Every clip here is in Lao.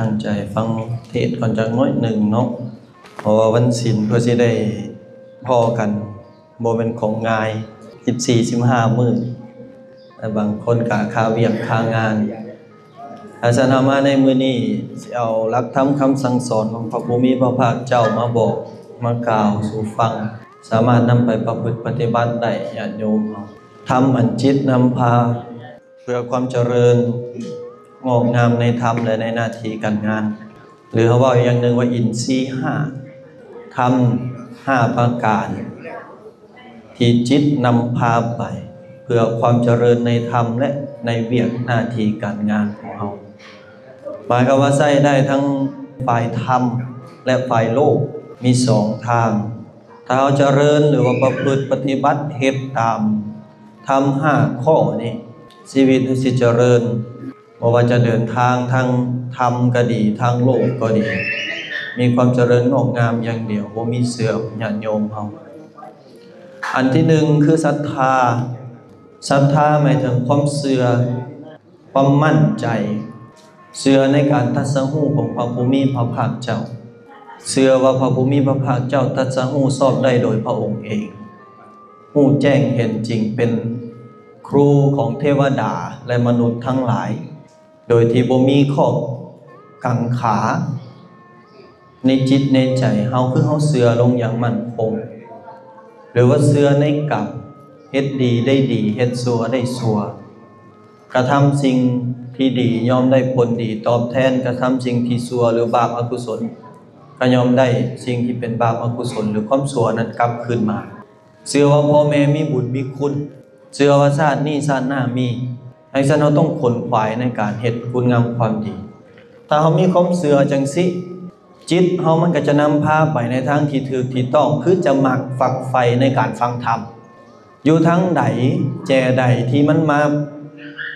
ຕັ້ງໃຈຟັງເທດກ່ອນຈັກໜ້ອຍໜຶ່ງເນາະ ເພາະວ່າວັນສິນເພື່ອຊິໄດ້ພໍ້ກັນ ບໍ່ແມ່ນຂອງງ່າຍ ສິບສີ່ ສິບຫ້າມື້ ແລະ ບາງຄົນກະຄາວຽກຄາງານ. ອາຈານເຮົາມາໃນມື້ນີ້ ຊິເອົາຫຼັກທຳຄຳສັ່ງສອນຂອງພະຜູ້ມີພະພາກເຈົ້າມາບອກ ມາກ່າວສູ່ຟັງ ສາມາດນຳໄປປະພຶດປະຕິບັດໄດ້ ຍາດໂຍມເຮົາ. ທຳອັນຈິດນຳພາ ເພື່ອຄວາມຈະເລີນງອກງາມໃນທຳ ແລະ ໃນໜ້າທີ່ການງານ ຫຼື ເຮົາເວົ້າອີກຢ່າງໜຶ່ງວ່າ ອິນຊີຫ້າ ທຳຫ້າປະການ ທີ່ຈິດນຳພາໄປ ເພື່ອຄວາມຈະເລີນໃນທຳ ແລະ ໃນວຽກໜ້າທີ່ການງານຂອງເຮົາ. ໝາຍຄວາມວ່າໃຊ້ໄດ້ທັງຝ່າຍທຳ ແລະ ຝ່າຍໂລກ ມີສອງທາງ. ຖ້າເຮົາຈະເລີນ ຫຼືວ່າປະພຶດປະຕິບັດເຮັດຕາມທຳຫ້າຂໍ້ນີ້ ຊີວິດເຮົາຊິຈະເລີນ ບໍ່ວ່າຈະເດີນທາງທາງທຳກໍດີ ທາງໂລກກໍດີ ມີຄວາມຈະເລີນງອກງາມຢ່າງດຽວ ບໍ່ມີເສື່ອມ ຍາດໂຍມເຮົາ. ອັນທີໜຶ່ງຄືສັດທາ. ສັດທາໝາຍເຖິງຄວາມເຊື່ອ ຄວາມໝັ້ນໃຈ ເຊື່ອໃນການຕັດສະຮູ້ຂອງພະຜູ້ມີພະພາກເຈົ້າ ເຊື່ອວ່າພະຜູ້ມີພະພາກເຈົ້າຕັດສະຮູ້ຊອບໄດ້ໂດຍພະອົງເອງ ຮູ້ແຈ້ງເຫັນຈິງເປັນຄູຂອງເທວະດາ ແລະ ມະນຸດທັງຫຼາຍ ໂດຍທີ່ບໍ່ມີຂໍ້ກັງຂາໃນຈິດໃນໃຈເຮົາ ຄືເຮົາເຊື່ອລົງຢ່າງໝັ້ນຄົງ ຫຼືວ່າເຊື່ອໃນກຳ ເຮັດດີໄດ້ດີ ເຮັດຊົ່ວໄດ້ຊົ່ວ. ກະທຳສິ່ງທີ່ດີຍ່ອມໄດ້ຜົນດີຕອບແທນ, ກະທຳສິ່ງທີ່ຊົ່ວ ຫຼື ບາບອະກຸສົນ ກະຍ່ອມໄດ້ສິ່ງທີ່ເປັນບາບອະກຸສົນ ຫຼື ຄວາມຊົ່ວນັ້ນກັບຄືນມາ. ເຊື່ອວ່າພໍ່ແມ່ມີບຸນມີຄຸນ, ເຊື່ອວ່າຊາດນີ້ຊາດໜ້າມີ. ຈັ່ງຊັ້ນເຮົາຕ້ອງຂົນຂວາຍໃນການເຮັດຄຸນງາມຄວາມດີ. ຖ້າເຮົາມີຄວາມເຊື່ອຈັ່ງຊີ້, ຈິດເຮົາມັນກໍຈະນຳພາໄປໃນທາງທີ່ຖືກທີ່ຕ້ອງ, ຄືຈະມັກຝັກໃຝ່ໃນການຟັງທຳ. ຢູ່ທາງໃດແຈໃດທີ່ມັນມາ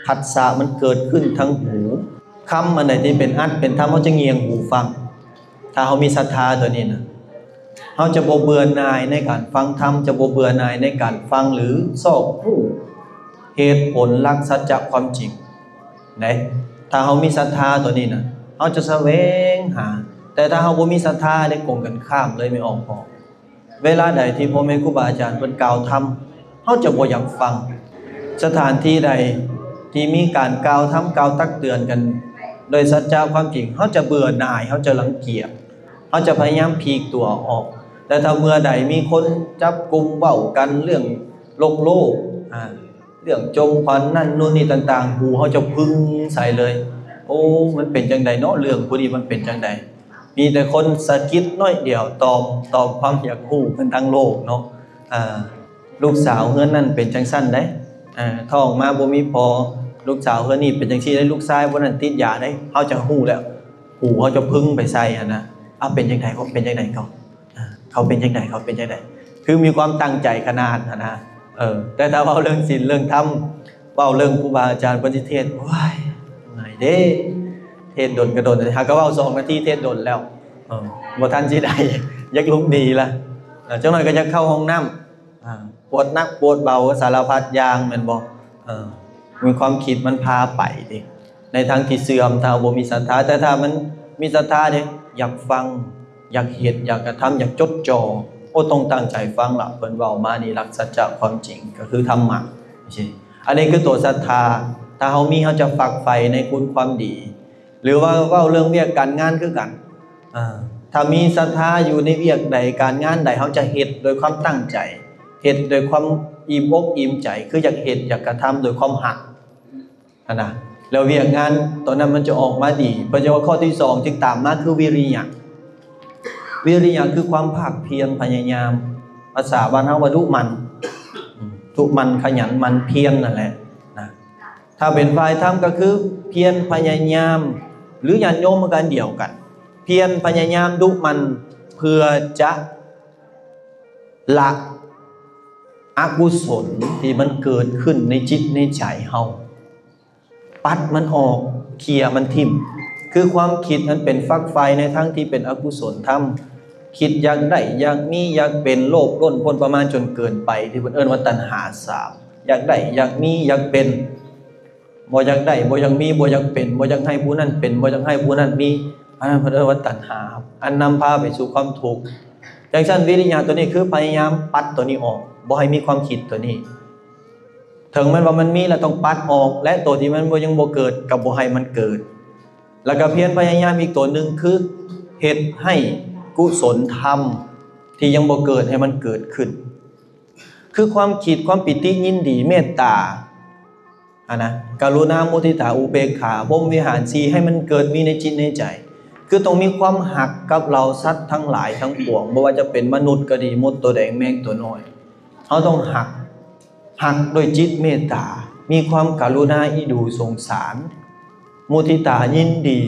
ພັດສະມັນເກີດຂຶ້ນທາງຫູ, ຄຳອັນໃດທີ່ເປັນອັດເປັນທຳ ເຮົາຈະງ່ຽງຫູຟັງ. ຖ້າເຮົາມີສັດທາຕົວນີ້ນະ, ເຮົາຈະບໍ່ເບື່ອໜ່າຍໃນການຟັງທຳ, ຈະບໍ່ເບື່ອໜ່າຍໃນການຟັງ ຫຼື ຊອກຮູ້ເຫດຜົນຫຼັກສັດຈະຄວາມຈິງເດ້. ຖ້າເຮົາມີສັດທາຕົວນີ້ນະ, ເຮົາຈະສະແຫວງຫາ, ແຕ່ຖ້າເຮົາບໍ່ມີສັດທາເດ້, ກົງກັນຂ້າມເລີຍ ແມ່ອອກພໍ່. ເວລາໃດທີ່ພໍ່ແມ່ຄູບາອາຈານເພິ່ນກ່າວທຳ, ເຮົາຈະບໍ່ຢາກຟັງ. ສະຖານທີ່ໃດທີ່ມີການກ່າວທຳ, ກ່າວຕັກເຕືອນກັນໂດຍສັດຈະຄວາມຈິງ, ເຮົາຈະເບື່ອໜ່າຍ, ເຮົາຈະລັງກຽດ, ເຮົາຈະພະຍາຍາມພີກຕົວອອກ. ແຕ່ຖ້າເມື່ອໃດມີຄົນຈັບກຸ່ມເວົ້າກັນເລື່ອງໂລກໆ, ອາ, ເລື່ອງຈົ່ມຂວັນນັ້ນໂນ່ນນີ້ຕ່າງໆ, ຫູເຮົາຈະພຶ່ງໃສ່ເລີຍ. ໂອ້, ມັນເປັນຈັ່ງໃດເນາະ, ເລື່ອງຜູ້ນີ້ມັນເປັນຈັ່ງໃດ? ມີແຕ່ຄົນສະກິດໜ້ອຍດຽວ ຕອບ, ຕອບຄວາມຢາກຮູ້ເພິ່ນທາງໂລກເນາະ. ອາ, ລູກສາວເຮືອນນັ້ນເປັນຈັ່ງຊັ້ນໃດ໋, ອາ, ທ້ອງມາບໍ່ມີພໍ່, ລູກສາວເຮືອນນີ້ເປັນຈັ່ງຊີ້ໃດ໋, ລູກຊາຍຜູ້ນັ້ນຕິດຢາໃດ໋, ເຮົາຈະຮູ້ແລ້ວ, ຫູເຮົາຈະພຶ່ງໄປໃສ່ຫັ້ນນະ. ອາ, ເປັນຈັ່ງໃດກໍເປັນຈັ່ງໃດກໍ ເຂົາເປັນຈັ່ງໃດ ເຂົາເປັນຈັ່ງໃດ ຄືມີຄວາມຕັ້ງໃຈຂະໜາດຫັ້ນນະ. ເອີ ແຕ່ຖ້າເວົ້າເລື່ອງສິນເລື່ອງທຳ ເວົ້າເລື່ອງຄູບາອາຈານເພິ່ນຊິເທດ ໂອ້ຍ ເມື່ອຍເດ້ ເທດດົນກະດົນ ຫາກະເວົ້າສອງນາທີເທດດົນແລ້ວ. ເອີ ບໍ່ທັນຊິໄດ້ ຢາກລຸກໜີລະ. ເອີ ຈັກໜ້ອຍກໍຢາກເຂົ້າຫ້ອງນ້ຳ ອາ ປວດໜັກປວດເບົາສາລະພັດຢ່າງແມ່ນບໍ່? ເອີ ມີຄວາມຄິດມັນພາໄປເດ້ ໃນທາງທີ່ເສື່ອມ ຖ້າເຮົາບໍ່ມີສັດທາ. ແຕ່ຖ້າມັນມີສັດທາເດ້ ຢາກຟັງ ຢາກເຮັດ ຢາກກະທຳ ຢາກຈົດຈ່ອ ໂອ້ ຕ້ອງຕັ້ງໃຈຟັງລະ ເພິ່ນເວົ້າມານີ້ຫຼັກສັດຈະຄວາມຈິງ ກໍຄືທຳມະ ຈັ່ງຊີ້. ອັນນີ້ຄືຕົວສັດທາ ຖ້າເຮົາມີ ເຮົາຈະຝັກໃຝ່ໃນຄຸນຄວາມດີ. ຫຼືວ່າເວົ້າເລື່ອງວຽກການງານຄືກັນ ອາ ຖ້າມີສັດທາຢູ່ໃນວຽກໃດການງານໃດ ເຮົາຈະເຮັດໂດຍຄວາມຕັ້ງໃຈ ເຮັດໂດຍຄວາມອີ່ມອົກອີ່ມໃຈ ຄືຢາກເຮັດຢາກກະທຳໂດຍຄວາມຮັກຫັ້ນນະ ແລ້ວວຽກງານຕົວນັ້ນມັນຈະອອກມາດີ. ເພິ່ນຈະວ່າຂໍ້ທີສອງຈຶ່ງຕາມມາຄືວິລິຍະ. ວິລິຍະຄືຄວາມພາກພຽນພະຍາຍາມ ພາສາບ້ານເຮົາວ່າດຸໝັ່ນ ອາ ດຸໝັ່ນຂະຫຍັນໝັ່ນພຽນນັ້ນແຫຼະນະ. ຖ້າເປັນຝ່າຍທຳກໍຄືພຽນພະຍາຍາມ ຫຼື ຍາດໂຍມມັນກໍອັນດຽວກັນ ພຽນພະຍາຍາມດຸໝັ່ນ ເພື່ອຈະລະອະກຸສົນທີ່ມັນເກີດຂຶ້ນໃນຈິດໃນໃຈເຮົາ ປັດມັນອອກ ເຄຍມັນຖິ້ມ. ຄືຄວາມຄິດອັນເປັນຝັກໃຝ່ໃນທາງທີ່ເປັນອະກຸສົນທຳ ຄິດຢາກໄດ້ ຢາກມີ ຢາກເປັນ ໂລບລົ້ນພົ້ນປະມານຈົນເກີນໄປ ທີ່ເພິ່ນເອີ້ນວ່າຕັນຫາສາມ ຢາກໄດ້ ຢາກມີ ຢາກເປັນ. ບໍ່ຢາກໄດ້ ບໍ່ຢາກມີ ບໍ່ຢາກເປັນ ບໍ່ຢາກໃຫ້ຜູ້ນັ້ນເປັນ ບໍ່ຢາກໃຫ້ຜູ້ນັ້ນມີ ອັນນັ້ນເພິ່ນເອີ້ນວ່າຕັນຫາ ອັນນຳພາໄປສູ່ຄວາມທຸກ. ຈັ່ງຊັ້ນ ວິລິຍະໂຕນີ້ຄືພະຍາຍາມປັດໂຕນີ້ອອກ ບໍ່ໃຫ້ມີຄວາມຄິດໂຕນີ້ ເຖິງແມ່ນວ່າມັນມີແລ້ວຕ້ອງປັດອອກ ແລະ ໂຕທີ່ມັນບໍ່ ຍັງບໍ່ເກີດກໍບໍ່ໃຫ້ມັນເກີດ. ແລ້ວກໍພຽນພະຍາຍາມອີກໂຕໜຶ່ງ ຄືເຮັດໃຫ້ກຸສົນທຳທີ່ຍັງບໍ່ເກີດໃຫ້ມັນເກີດຂຶ້ນ ຄືຄວາມຄິດ ຄວາມປີຕິຍິນດີ ເມດຕາຫັ້ນນະ ກະລຸນາ ມຸທິຕາ ອຸເບກຂາ ພົມວິຫານສີ່ ໃຫ້ມັນເກີດມີໃນຈິດໃນໃຈ ຄືຕ້ອງມີຄວາມຮັກກັບເຫຼົ່າສັດທັງຫຼາຍທັງປວງ ບໍ່ວ່າຈະເປັນມະນຸດກໍດີ ມົດຕົວແດງ ແມງຕົວນ້ອຍ ເຮົາຕ້ອງຮັກ ຮັກດ້ວຍຈິດເມດຕາ ມີຄວາມກະລຸນາ ອີດູສົງສານ ມຸທິຕາ ຍິນດີ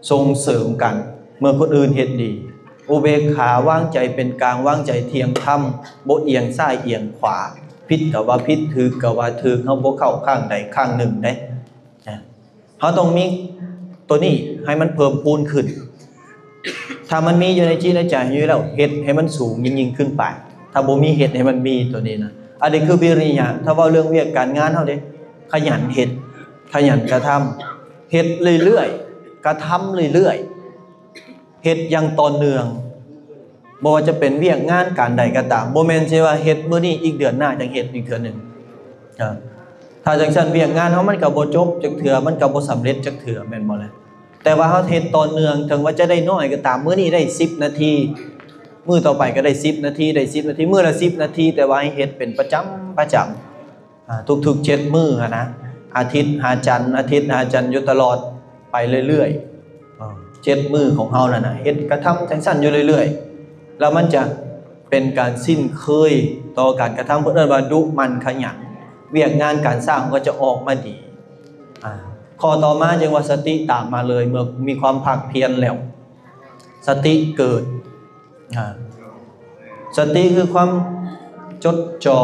ສົ່ງເສີມກັນ ເມື່ອຄົນອື່ນເຮັດດີ ອຸເບກຂາ ວາງໃຈເປັນກາງ ວາງໃຈທ່ຽງທຳ ບໍ່ອຽງຊ້າຍອຽງຂວາ ຜິດກໍວ່າຜິດ ຖືກກໍວ່າຖືກ ເຮົາບໍ່ເຂົ້າຂ້າງໃດຂ້າງໜຶ່ງເດ້. ເຮົາຕ້ອງມີໂຕນີ້ໃຫ້ມັນເພີ່ມພູນຂຶ້ນ ຖ້າມັນມີຢູ່ໃນຈິດໃນໃຈຢູ່ແລ້ວ ເຮັດໃຫ້ມັນສູງຍິ່ງໆຂຶ້ນໄປ ຖ້າບໍ່ມີ ເຮັດໃຫ້ມັນມີໂຕນີ້ນະ ອັນນີ້ຄືວິລິຍະ. ຖ້າເວົ້າເລື່ອງວຽກການງານເຮົາເດ້ ຂະຫຍັນເຮັດ ຂະຫຍັນກະທຳ ເຮັດເລື້ອຍໆ ກະທຳເລື້ອຍໆ ເຮັດຢ່າງຕໍ່ເນື່ອງ ບໍ່ວ່າຈະເປັນວຽກງານການໃດກໍຕາມ ບໍ່ແມ່ນຊິວ່າເຮັດມື້ນີ້ ອີກເດືອນໜ້າຈັ່ງເຮັດອີກເທື່ອໜຶ່ງ. ເອີ ຖ້າຈັ່ງຊັ້ນວຽກງານເຮົາມັນກໍບໍ່ຈົບຈັກເທື່ອ ມັນກໍບໍ່ສຳເລັດຈັກເທື່ອ ແມ່ນບໍ່ລະ? ແຕ່ວ່າເຮົາເຮັດຕໍ່ເນື່ອງ ເຖິງວ່າຈະໄດ້ໜ້ອຍກໍຕາມ ມື້ນີ້ໄດ້ສິບນາທີ ມື້ຕໍ່ໄປກໍໄດ້ສິບນາທີ ໄດ້ສິບນາທີ ມື້ລະສິບນາທີ ແຕ່ວ່າໃຫ້ເຮັດເປັນປະຈຳ ປະຈຳ ອ່າ ທຸກໆເຈັດມື້ຫັ້ນນະ ອາທິດຫາຈັນ ອາທິດຫາຈັນ ຢູ່ຕະຫຼອດໄປເລື້ອຍໆ ເອີ ເຈັດມື້ຂອງເຮົານັ້ນນະ ເຮັດກະທຳຈັ່ງຊັ້ນຢູ່ເລື້ອຍໆ ແລ້ວມັນຈະເປັນການຊິນເຄີຍຕໍ່ການກະທຳ ເພິ່ນເອີ້ນວ່າດຸໝັ່ນຂະຫຍັນ ວຽກງານການສ້າງກໍຈະອອກມາດີ. ອ່າ ຂໍ້ຕໍ່ມາຈຶ່ງວ່າສະຕິຕາມມາເລີຍ ເມື່ອມີຄວາມພາກພຽນແລ້ວ ສະຕິເກີດ. ອ່າ ສະຕິຄືຄວາມຈົດຈ່ອ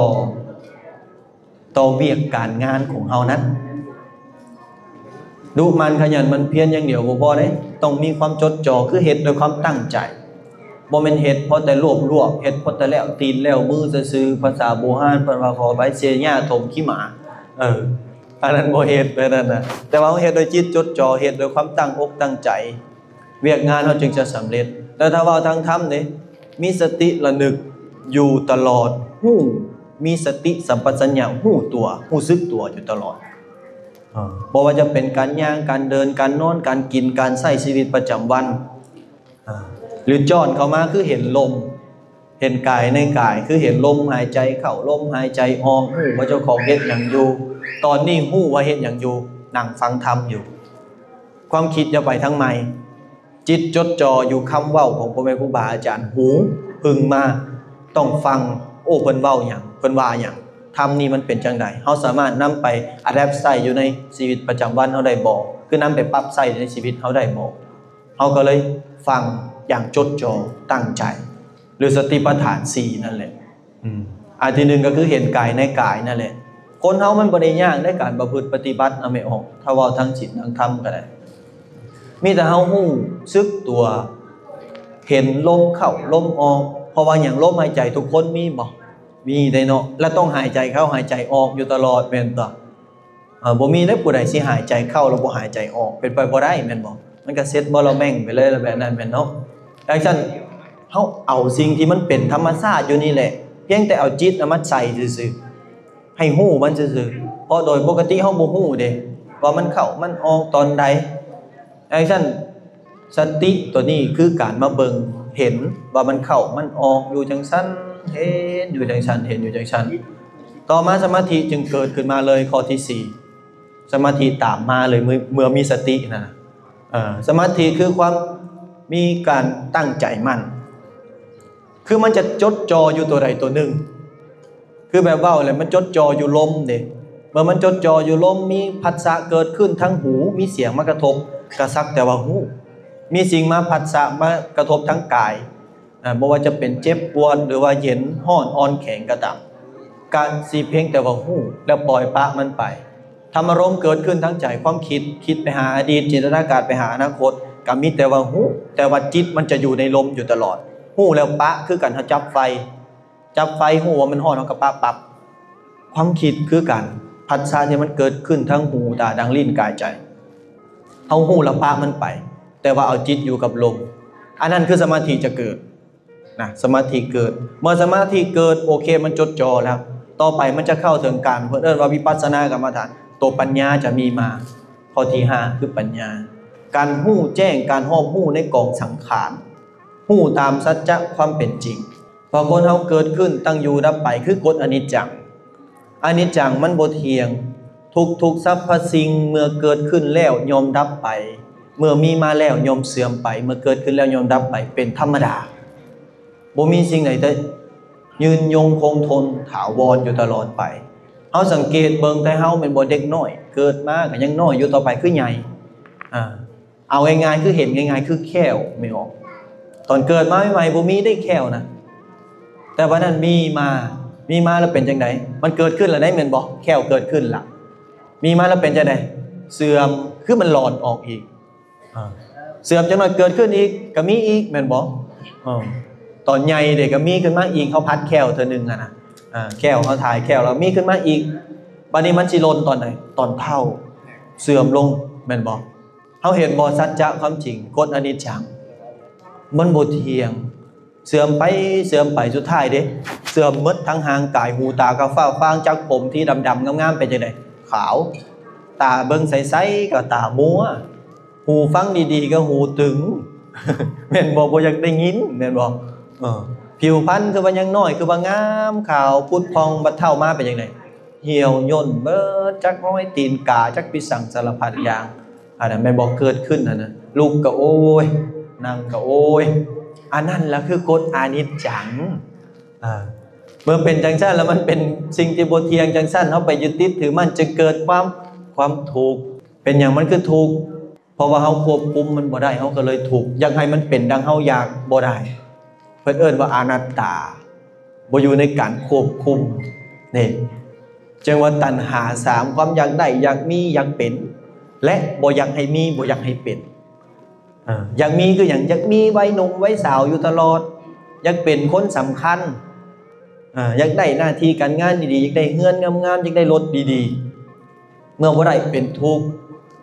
ຕໍ່ວຽກການງານຂອງເຮົານັ້ນ. ດຸໝັ່ນຂະຫຍັນໝັ່ນພຽນຢ່າງດຽວບໍ່ພໍເດ້ ຕ້ອງມີຄວາມຈົດຈ່ອ ຄືເຮັດດ້ວຍຄວາມຕັ້ງໃຈ ບໍ່ແມ່ນເຮັດພໍແຕ່ລວບໆ ເຮັດພໍແຕ່ແລ້ວຕີນແລ້ວມືຊື່ໆ ພາສາບູຮານເພິ່ນວ່າ ຂໍອະໄພ ເສຍຫຍ້າຖົມຂີ້ໝາ ເອີ ອັນນັ້ນບໍ່ເຮັດ ແບບນັ້ນນະ ແຕ່ວ່າເຮົາເຮັດດ້ວຍຈິດຈົດຈ່ອ ເຮັດດ້ວຍຄວາມຕັ້ງອົກຕັ້ງໃຈ ວຽກງານເຮົາຈຶ່ງຈະສຳເລັດ. ແຕ່ຖ້າເວົ້າທາງທຳເດ້ ມີສະຕິລະນຶກຢູ່ຕະຫຼອດ ຮູ້ ມີສະຕິສຳປະຊັນຍະ ຮູ້ຕົວ ຮູ້ສຶກຕົວຢູ່ຕະຫຼອດ ເອີ ບໍ່ວ່າຈະເປັນການຍ່າງ ການເດີນ ການນອນ ການກິນ ການໃຊ້ຊີວິດປະຈຳວັນ ເອີ ຫຼືຈ້ອນເຂົ້າມາ ຄືເຫັນລົມ ເຫັນກາຍໃນກາຍ ຄືເຫັນລົມຫາຍໃຈເຂົ້າ ລົມຫາຍໃຈອອກ ຮູ້ວ່າເຈົ້າຂອງເຮັດຫຍັງຢູ່ ຕອນນີ້ຮູ້ວ່າເຮັດຫຍັງຢູ່ ນັ່ງຟັງທຳຢູ່ ຄວາມຄິດຢ່າໄປທາງໃໝ່ ຈິດຈົດຈ່ອຢູ່ຄຳເວົ້າຂອງພໍ່ແມ່ຄູບາອາຈານ ຫູເພິ່ງມາ ຕ້ອງຟັງ ໂອ້ ເພິ່ນເວົ້າຫຍັງ ເພິ່ນວ່າຫຍັງ ທຳນີ້ມັນເປັນຈັ່ງໃດ ເຮົາສາມາດນຳໄປອາແດັບໃຊ້ຢູ່ໃນຊີວິດປະຈຳວັນເຮົາໄດ້ບໍ່ ຄືນຳໄປປັບໃຊ້ໃນຊີວິດເຮົາໄດ້ບໍ່ ເຮົາກໍເລີຍຟັງຢ່າງຈົດຈ່ອ ຕັ້ງໃຈ ຫຼືສະຕິປະທານສີ່ນັ້ນແຫຼະ. ອືມ ອັນທີໜຶ່ງກໍຄືເຫັນກາຍໃນກາຍນັ້ນແຫຼະ ຄົນເຮົາມັນບໍ່ໄດ້ຍາກໃນການປະພຶດປະຕິບັດນະແມ່ອອກ ຖ້າເວົ້າທາງສິນທາງທຳກໍໄດ້ ມີແຕ່ເຮົາຮູ້ສຶກຕົວ ເຫັນລົມເຂົ້າລົມອອກ ເພາະວ່າຫຍັງ ລົມຫາຍໃຈທຸກຄົນມີບໍ່? ມີໄດ໋ເນາະ ແລະຕ້ອງຫາຍໃຈເຂົ້າຫາຍໃຈອອກຢູ່ຕະຫຼອດແມ່ນບໍ່? ເອີ ບໍ່ມີເດ້ຜູ້ໃດຊິຫາຍໃຈເຂົ້າແລ້ວບໍ່ຫາຍໃຈອອກ ເປັນໄປບໍ່ໄດ້ແມ່ນບໍ່? ມັນກໍເສັດບໍ່ລະແມ່ງໄປເລີຍລະ ແບບນັ້ນແມ່ນເນາະ. ຈັ່ງຊັ້ນ ເຮົາເອົາສິ່ງທີ່ມັນເປັນທຳມະຊາດຢູ່ນີ້ແຫຼະ ພຽງແຕ່ເອົາຈິດນະມາໃສ່ຊື່ໆ ໃຫ້ຮູ້ມັນຊື່ໆ ເພາະໂດຍປົກກະຕິເຮົາບໍ່ຮູ້ເດ້ ວ່າມັນເຂົ້າມັນອອກຕອນໃດ. ຈັ່ງຊັ້ນ ສະຕິຕົວນີ້ຄືການມາເບິ່ງເຫັນວ່າມັນເຂົ້າມັນອອກຢູ່ຈັ່ງຊັ້ນ ເຫັນຢູ່ຈັ່ງຊັ້ນ ເຫັນຢູ່ຈັ່ງຊັ້ນ. ຕໍ່ມາສະມາທິຈຶ່ງເກີດຂຶ້ນມາເລີຍ ຂໍ້ທີສີ່ ສະມາທິຕາມມາເລີຍ ເມື່ອ ເມື່ອມີສະຕິນະ. ເອີ ສະມາທິຄືຄວາມມີການຕັ້ງໃຈໝັ້ນ ຄືມັນຈະຈົດຈ່ອຢູ່ຕົວໃດຕົວໜຶ່ງ ຄືແບບເວົ້າແຫຼະ ມັນຈົດຈ່ອຢູ່ລົມເດ້ ເມື່ອມັນຈົດຈ່ອຢູ່ລົມ ມີພັດສະເກີດຂຶ້ນທາງຫູ ມີສຽງມາກະທົບ ກະສັກແຕ່ວ່າຮູ້ ມີສິ່ງມາພັດສະ ມາກະທົບທາງກາຍ ອາ ບໍ່ວ່າຈະເປັນເຈັບປວດ ຫຼືວ່າເຢັນ ຮ້ອນ ອ່ອນແຂງກໍຕາມ ກະຊິພຽງແຕ່ວ່າຮູ້ ແລ້ວປ່ອຍປະມັນໄປ. ທຳອາລົມເກີດຂຶ້ນທາງໃຈ ຄວາມຄິດ ຄິດໄປຫາອະດີດ ຈິນຕະນາການໄປຫາອະນາຄົດ ກະມີແຕ່ວ່າຮູ້ ແຕ່ວ່າຈິດມັນຈະຢູ່ໃນລົມຢູ່ຕະຫຼອດ ຮູ້ແລ້ວປະ ຄືກັນເຮົາຈັບໄຟ ຈັບໄຟຮູ້ວ່າມັນຮ້ອນ ເຮົາກໍປະປັບ. ຄວາມຄິດຄືກັນ ພັດສະທີ່ມັນເກີດຂຶ້ນທາງຫູ ຕາ ດັງ ລີ້ນ ກາຍ ໃຈ ເຮົາຮູ້ແລ້ວປະມັນໄປ ແຕ່ວ່າເອົາຈິດຢູ່ກັບລົມ ອັນນັ້ນຄືສະມາທິຈະເກີດນະ ສະມາທິເກີດ. ເມື່ອສະມາທິເກີດ ໂອເຄ ມັນຈົດຈ່ອແລ້ວ ຕໍ່ໄປມັນຈະເຂົ້າເຖິງການ ເພິ່ນເອີ້ນວ່າວິປັດສະນາກຳມະຖານ ຕົວປັນຍາຈະມີມາ. ຂໍ້ທີຫ້າຄືປັນຍາ ການຮູ້ແຈ້ງ ການຮອບຮູ້ໃນກອງສັງຂານ ຮູ້ຕາມສັດຈະຄວາມເປັນຈິງ ເພາະຄົນເຮົາເກີດຂຶ້ນ ຕັ້ງຢູ່ ດັບໄປ ຄືກົດອະນິດຈັງ. ອະນິດຈັງມັນບໍ່ທ່ຽງ ທຸກໆສັບພະສິ່ງເມື່ອເກີດຂຶ້ນແລ້ວຍ່ອມດັບໄປ ເມື່ອມີມາແລ້ວຍ່ອມເສື່ອມໄປ ເມື່ອເກີດຂຶ້ນແລ້ວຍ່ອມດັບໄປ ເປັນທຳມະດາ ບໍ່ມີສິ່ງໃດຈະຍືນຍົງຄົງທົນຖາວອນຢູ່ຕະຫຼອດໄປ. ເຮົາສັງເກດເບິ່ງແຕ່ເຮົາແມ່ນບໍ່ ເດັກນ້ອຍເກີດມາກໍຍັງນ້ອຍຢູ່ ຕໍ່ໄປຄືໃຫຍ່ ອາ ເອົາງ່າຍໆ ຄືເຫັນງ່າຍໆ ຄືແຂ້ວ ແມ່ນບໍ່? ຕອນເກີດມາໃໝ່ໆ ບໍ່ມີເດ້ແຂ້ວນະ ແຕ່ບັດນັ້ນມີມາ ມີມາແລ້ວເປັນຈັ່ງໃດ? ມັນເກີດຂຶ້ນແລ້ວເດ້ ແມ່ນບໍ່? ແຂ້ວເກີດຂຶ້ນລະ ມີມາແລ້ວເປັນຈັ່ງໃດ? ເສື່ອມ ຄືມັນຫຼອດອອກອີກ ອາ ເສື່ອມຈັກໜ້ອຍເກີດຂຶ້ນອີກ ກໍມີອີກ ແມ່ນບໍ່? ເອີ ຕອນໃຫຍ່ເດ້ກໍມີຂຶ້ນມາອີກ ເຮົາຜັດແຂ້ວເທື່ອໜຶ່ງຫັ້ນນະ ອາ ແຂ້ວເຮົາຖ່າຍແຂ້ວແລ້ວມີຂຶ້ນມາອີກ ບັດນີ້ມັນຊິຫຼົ່ນຕອນໃດ? ຕອນເຖົ້າ ເສື່ອມລົງ ແມ່ນບໍ່? ເຮົາເຫັນບໍ່? ສັດຈະຄວາມຈິງ ກົດອະນິດຈັງ ມັນບໍ່ທ່ຽງ ເສື່ອມໄປເສື່ອມໄປ ສຸດທ້າຍເດ້ ເສື່ອມໝົດທັງຮ່າງກາຍ ຫູ ຕາ ກະຟ້າ ຟາງ ຈັກ ຜົມທີ່ດຳໆ ງາມໆ ເປັນຈັ່ງໃດ? ຂາວ ຕາເບິ່ງໃສໆ ກໍຕາມົວ ຫູຟັງດີໆ ກໍຫູຕຶງ ແມ່ນບໍ່? ບໍ່ຢາກໄດ້ຍິນ ແມ່ນບໍ່? ເອີ ຜິວພັນຄືວ່າຍັງນ້ອຍ ຄືວ່າງາມຂາວຜຸດຜ່ອງ ບັດເຖົ້າມາເປັນຈັ່ງໃດ? ຫ່ຽວຫຍ່ນເບິດ ຈັກຮອຍຕີນກາ ຈັກປີສັງ ສາລະພັດຢ່າງ ອັນນັ້ນແມ່ນບໍ່? ເກີດຂຶ້ນຫັ້ນນະ ລຸກກໍໂອ້ຍ ນັ່ງກໍໂອ້ຍ ອັນນັ້ນລະຄືກົດອະນິດຈັງ. ອາ ເມື່ອເປັນຈັ່ງຊັ້ນລະ ມັນເປັນສິ່ງທີ່ບໍ່ທ່ຽງຈັ່ງຊັ້ນ ເຮົາໄປຍຶດຕິດຖືໝັ້ນ ຈຶ່ງເກີດຄວາມ ຄວາມທຸກ. ເປັນຫຍັງມັນຄືທຸກ? ເພາະວ່າເຮົາຄວບຄຸມມັນບໍ່ໄດ້ ເຮົາກໍເລີຍທຸກ ຢາກໃຫ້ມັນເປັນດັ່ງເຮົາຢາກບໍ່ໄດ້ ເພິ່ນເອີ້ນວ່າອະນັດຕາ ບໍ່ຢູ່ໃນການຄວບຄຸມເດ້ ຈຶ່ງວ່າຕັນຫາສາມ ຄວາມຢາກໄດ້ ຢາກມີ ຢາກເປັນ ແລະ ບໍ່ຢາກໃຫ້ມີ ບໍ່ຢາກໃຫ້ເປັນ. ເອີ ຢາກມີຄືຫຍັງ? ຢາກມີໄວໜຸ່ມໄວສາວຢູ່ຕະຫຼອດ ຢາກເປັນຄົນສຳຄັນ ເອີ ຢາກໄດ້ໜ້າທີ່ການງານດີໆ ຢາກໄດ້ເຮືອນງາມໆ ຢາກໄດ້ລົດດີໆ ເມື່ອບໍ່ໄດ້ເປັນທຸກ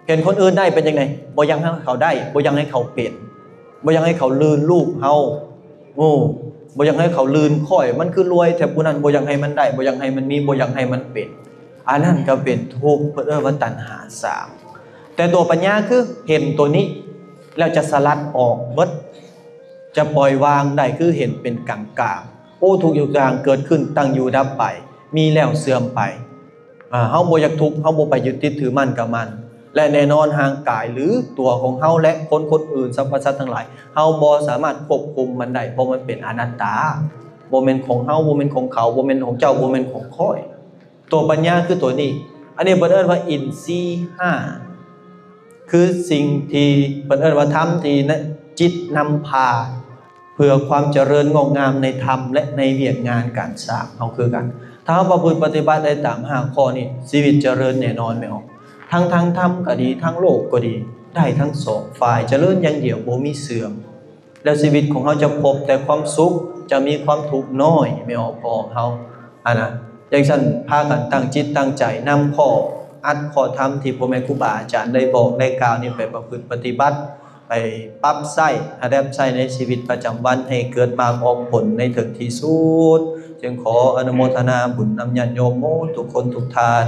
ເຫັນຄົນອື່ນໄດ້ເປັນຈັ່ງໃດ? ບໍ່ຢາກໃຫ້ເຂົາໄດ້ ບໍ່ຢາກໃຫ້ເຂົາເປັນ ບໍ່ຢາກໃຫ້ເຂົາລື່ນລູກເຮົາ ໂອ້ ບໍ່ຢາກໃຫ້ເຂົາລື່ນຂ້ອຍ ມັນຄືລວຍແທ້ຜູ້ນັ້ນ ບໍ່ຢາກໃຫ້ມັນໄດ້ ບໍ່ຢາກໃຫ້ມັນມີ ບໍ່ຢາກໃຫ້ມັນເປັນ ອັນນັ້ນກໍເປັນທຸກ ເພິ່ນເອີ້ນວ່າຕັນຫາສາມ. ແຕ່ຕົວປັນຍາຄືເຫັນຕົວນີ້ແລ້ວຈະສະຫຼັດອອກເບິດ ຈະປ່ອຍວາງໄດ້ ຄືເຫັນເປັນກາງໆ ໂອ້ ທຸກຢ່າງເກີດຂຶ້ນ ຕັ້ງຢູ່ ດັບໄປ ມີແລ້ວເສື່ອມໄປ. ເຮົາບໍ່ຢາກທຸກ ເຮົາບໍ່ໄປຍຶດຕິດຖືໝັ້ນກັບມັນ ແລະ ແນ່ນອນຮ່າງກາຍ ຫຼື ຕົວຂອງເຮົາ ແລະ ຄົນຄົນອື່ນ ສັບພະສັດທັງຫຼາຍ ເຮົາບໍ່ສາມາດຄວບຄຸມມັນໄດ້ ເພາະມັນເປັນອະນັດຕາ ບໍ່ແມ່ນຂອງເຮົາ ບໍ່ແມ່ນຂອງເຂົາ ບໍ່ແມ່ນຂອງເຈົ້າ ບໍ່ແມ່ນຂອງຂ້ອຍ. ຕົວປັນຍາຄືຕົວນີ້ ອັນນີ້ເພິ່ນເອີ້ນວ່າອິນຊີຫ້າ ຄືສິ່ງທີ່ເພິ່ນເອີ້ນວ່າທຳທີ່ນະ ຈິດນຳພາ ເພື່ອຄວາມຈະເລີນງອກງາມໃນທຳ ແລະ ໃນວຽກງານການສ້າງເຮົາຄືກັນ. ຖ້າເຮົາປະພຶດປະຕິບັດໄດ້ຕາມຫ້າຂໍ້ນີ້ ຊີວິດຈະເລີນແນ່ນອນແມ່ນບໍ່? ທັງທາງທຳກໍດີ ທາງໂລກກໍດີ ໄດ້ທັງສອງຝ່າຍ ຈະເລີນຢ່າງດຽວ ບໍ່ມີເສື່ອມ. ແລ້ວຊີວິດຂອງເຮົາຈະພົບແຕ່ຄວາມສຸກ ຈະມີຄວາມທຸກນ້ອຍ ແມ່ນບໍ່ ພໍ່ເຮົາ ອັນນະ. ຈັ່ງຊັ້ນ ພາກັນຕັ້ງຈິດຕັ້ງໃຈນຳຂໍ້ອັດຂໍ້ທຳທີ່ພໍ່ແມ່ຄູບາອາຈານໄດ້ບອກໄດ້ກ່າວນີ້ໄປປະພຶດປະຕິບັດ ໄປປັບໃຊ້ ອາດັບໃຊ້ໃນຊີວິດປະຈຳວັນ ໃຫ້ເກີດໝາກອອກຜົນໃນເຖິງທີ່ສຸດ. ຈຶ່ງຂໍອະນຸໂມທະນາບຸນນຳຍາດໂຍມໝົດທຸກຄົນທຸກທ່ານ.